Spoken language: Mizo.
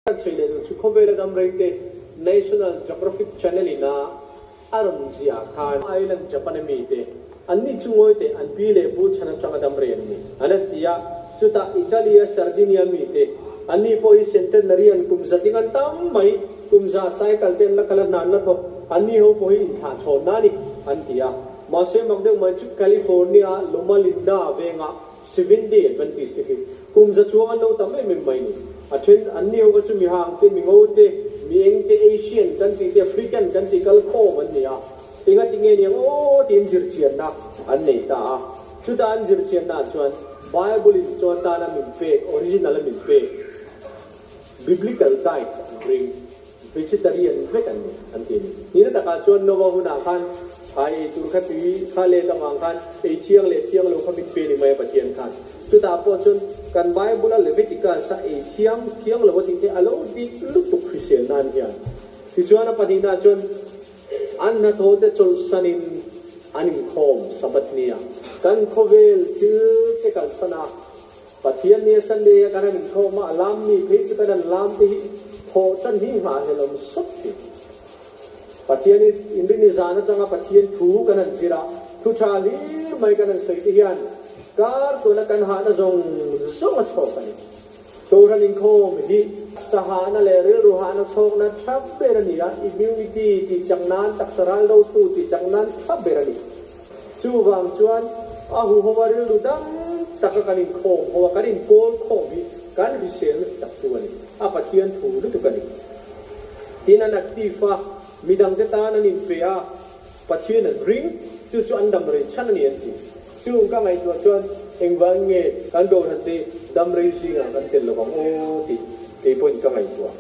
Kan sawi leh duh chu khawvela dam reite National Geographic Channel in a a rawn ziah khan Island Japan a mite an ni chu ngawi teh an pi leh pu chhan atanga dam rei an ni an han ti a, chutah Italy a Sardinia mite an ni pawh hi centenarian kum zatling an tam mai, kum za cycle te an la kal a hna an la thawk, an ni ho pawh hi inthlah chhawnna a ni an ti a. Mahse mak deuh mai chu California Loma Linda vengah Seventh-day Adventist te khi kum za chuang an lo tam em em mai ni. A then an ni ho kha chu mi hang te, mi ngo te, mi eng te, Asian kan tih te, African kan tih kal khawm an ni a. Enga ti nge niang aw tiin zirchianna an nei ta a. Chuta an zirchianna ah chuan Bible in chaw atana min pek, original a min pek, Biblical diet an ring. Vegetarian vek an ni, an ti a ni. Nihna takah chuan Nova hunah khan thlai ei tur kha tui kha let avang khan ei thiang leh thiang lo kha min pe ni mai a Pathian khan. Chutah pawh chuan kan Bible-a Leviticus-a ei thiang thiang lo a tih te a lo dik lutuk hrisel nan hian. Tichuan a pahnihnaah chuan an hnathawh te chawlhsanin an inkhawm Sabbath nia. Kan khawvel thil te kalsan a. Pathian nia Sunday a kan han inkhawm a, a lam mi phei chu kan han lam te hi thawh tan hi nghahhlel awm sawt thin. Pathian hi inrini zan atanga Pathian thu kan han zir a, thu tha hlir mai kan han sawi te hian kar tuna kan hahna zawng zawng a chhawk a ni. Kohhran inkhawm hi sahahna leh rilru hahna chhawkna tha ber a ni a, immunity tih chak nan, taksa ral dotu tih chak nan tha ber a ni. Chuvang chuan a huhova rilru dam taka kan inkhawm ho a, kan inpawl khawm hi kan hriselna ti chaktu a ni. A Pathian thu lutuk a ni. Tin, an active a, midangte tan an inpe a, Pathian an ring, chu chu an dam rei chhan a ni an ti. Chung ka ngaihtuah chuan engvang nge kan Kohhran te dam rei zingah kan tel lovang aw tih keipawhin ka ngaihtuah.